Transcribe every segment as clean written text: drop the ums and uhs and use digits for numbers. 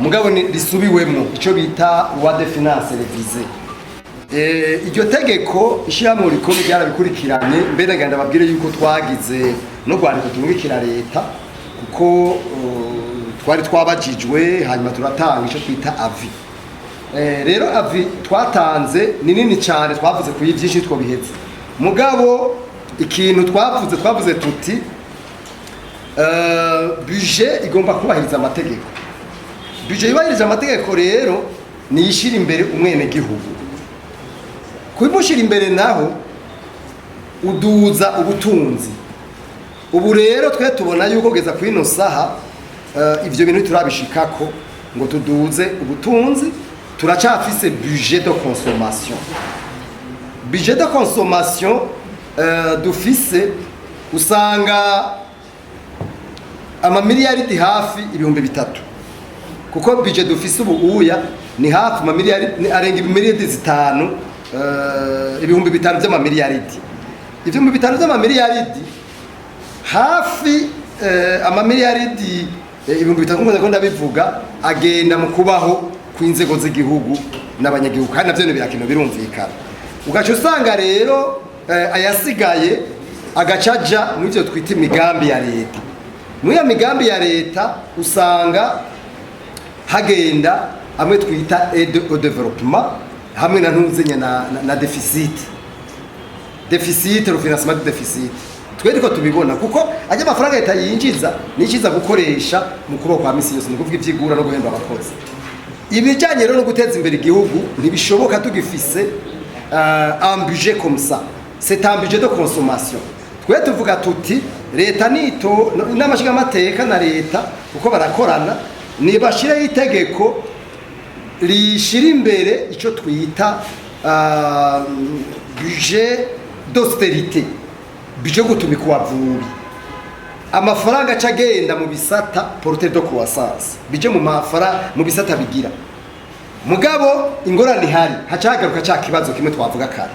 Mugabo risubiwemwo, ico bita loi de finances révisée. Iryo tegeko, ishyirahamwe rikuru ryarabikurikiranye. Mbere ngenda babwire yuko twagize no rwandiko tumurikira leta, kuko twari twabajijwe, hanyuma turatanga icyo twita avis. Rero avis twatanze ni nini cyane, twavuze kuri byinshi twobiheze. Mugabo ikintu twavuze tuti budget igomba kubahiriza amategeko. Budget yubahiriza amategeko rero niyishira imbere umwenegihugu. Kubimushyira imbere naho uduza ubutunzi. Ubu rero twe tubona yuko kugeza kuri ino saha ivyo bintu turabishikako ngo tuduze ubutunzi. Turacafise budget de consommation. Budget de consommation dufise, usanga amamiliyaridi hafi 3000, kuko budget dufise ubu uya ni hafi amamiliyaridi arenga imiliyaridi 5, 5000 by'amamiliyaridi. 5000 by'amamiliyaridi, hafi amamiliyaridi 3000, nk'uko ndabivuga, agenda mu kubaho kw'inzego z'igihugu n'abanyagihugu, kandi navyo ni birakenewe, birumvikana. Ugaca usanga rero ayasigaye agaca aja muri ivyo twita imigambi ya leta. Muri iyo migambi ya leta usanga hagenda amwe twita aide au développement, hamwe na ntuzenya na déficit, le financement du déficit. Twe niko tubibona, kuko ajya amafaranga leta yinjiza nikiza gukoresha mu kubaho kwa misi yose, ni ukuvuga ivyigura no guhemba abakozi. Ibijyanye rero no guteza imbere igihugu ntibishoboka tugifise un budget comme ça. C'est un budget de consommation. Twe tuvuga tuti leta nito inama nshingamateka na leta, kuko barakorana, nibashireho itegeko rishira imbere icyo twita budget d'austérité, budget yo gutumika uwavubi, amafaranga aca agenda mu bisata porteurs de croissance, bije mu mafara mu bisata bigira. Mugabo ingorane ihari, haca hagaruka ca kibazo kimwe twavuga kare,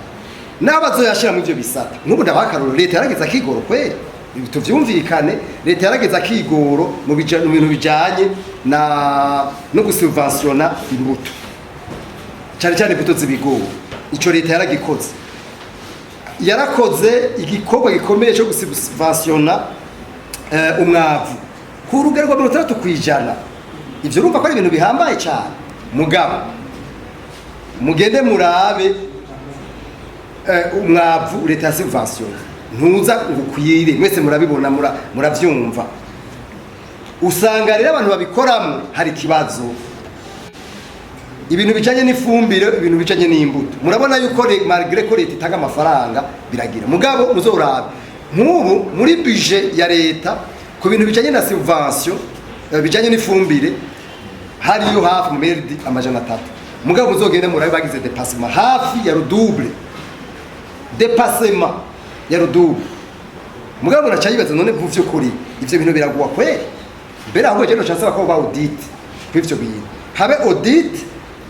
n'abazoyashira mu ivyo bisata. Nk'ubu ndabakaruro, leta yarageze akigoro kweri, ibi tuvyumvikane, leta yarageze akigoro mu bintu bijanye na no gusubventiona imbuto, cyane cyane imbuto z'ibigori. Ico leta yaragikoze, yarakoze igikorwa gikomeye cyo gusubventiona umwavu ku rugero rwa 60%. Ivyo urumva ko ari ibintu bihambaye cyane. Mugabo mugende murabe umwavu leta ya subventiona ntuza ngo ukwire, mwese murabibona, muravyumva. Usanga rero abantu babikoramo hari ikibazo. Ibintu bijanye n'ifumbire, ibintu bijanye n'imbuto, murabona yuko malgré ko leta itanga amafaranga biragira. Mugabo muzorabe nk'ubu muri budget ya leta, ku bintu bijanye na subvention bijanye n'ifumbire, hariyo hafi mu miliyaridi 300. Mugabo muzogende murabe, bagize dépassement hafi ya redouble, dépassement ya redouble. Mugabo muraca yibaza: none mu vy'ukuri ivyo bintu biraguwa kweri? Mbere ahubwo je noca ko ba audit kw'ivyo bintu, habe audit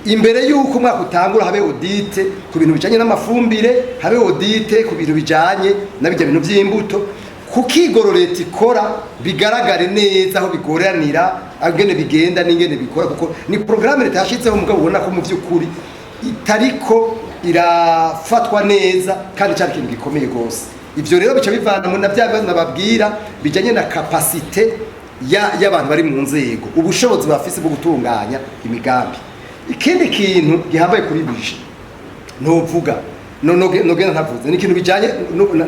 imbere y'uko umwaka utangura, habe audit ku bintu bijanye n'amafumbire, habe audit ku bintu bijanye na bijya bintu by'imbuto, kukigoro leta ikora bigaragare neza aho bigoranira, ingene bigenda n'ingene bikora, kuko ni programme leta yashyizeho, mugabo ubona ko mu by'ukuri itariko irafatwa neza, kandi cyari ikintu gikomeye rwose. Ivyo rero bica bivana mu na bya bibazo nababwira bijanye na capacité y'abantu bari mu nzego, ubushobozi bafise bwo gutunganya imigambi. Ikindi kintu gihambaye kuri budget novuga, no no nogenda ntavuze, ni ikintu bijanye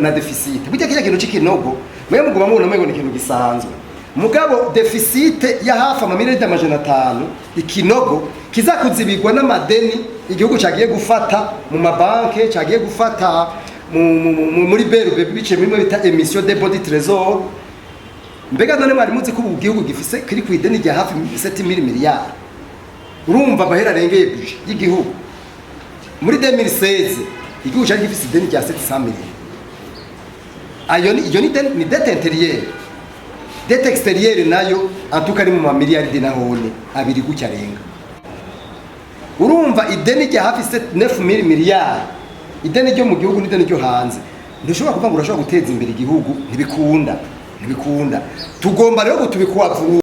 na déficit. Burya kirya kintu c'ikinogo mwe muguma mubona mwe ni ikintu gisanzwe, mugabo déficit ya hafi amamiliyoni 500, ikinogo kiza kuzibigwa n'amadeni igihugu cagiye gufata mu mabanke, cagiye gufata muri BRB, biciye muri bimwe bita émission de bons du trésor. Mbega none mwari muzi ko ubu gihugu gifise kiri ku ideni rya hafi 7000 miliyari? Urumva amahera arengeye budget y'igihugu. Muri 2016 igihugu cyari gifise ideni rya 700 millions. Ayo ni iyo ni ni dette intérieure. Dette extérieure nayo en tout cas ari mu mamiliyaridi nahone abiri gutya arenga. Urumva ideni rya hafi 9000 miliyari, ideni ryo mu gihugu n'ideni ryo hanze, ntushobora kuvuga ngo urashobora guteza imbere igihugu. Ntibikunda, ntibikunda. Tugomba rero gutubikwa vuba.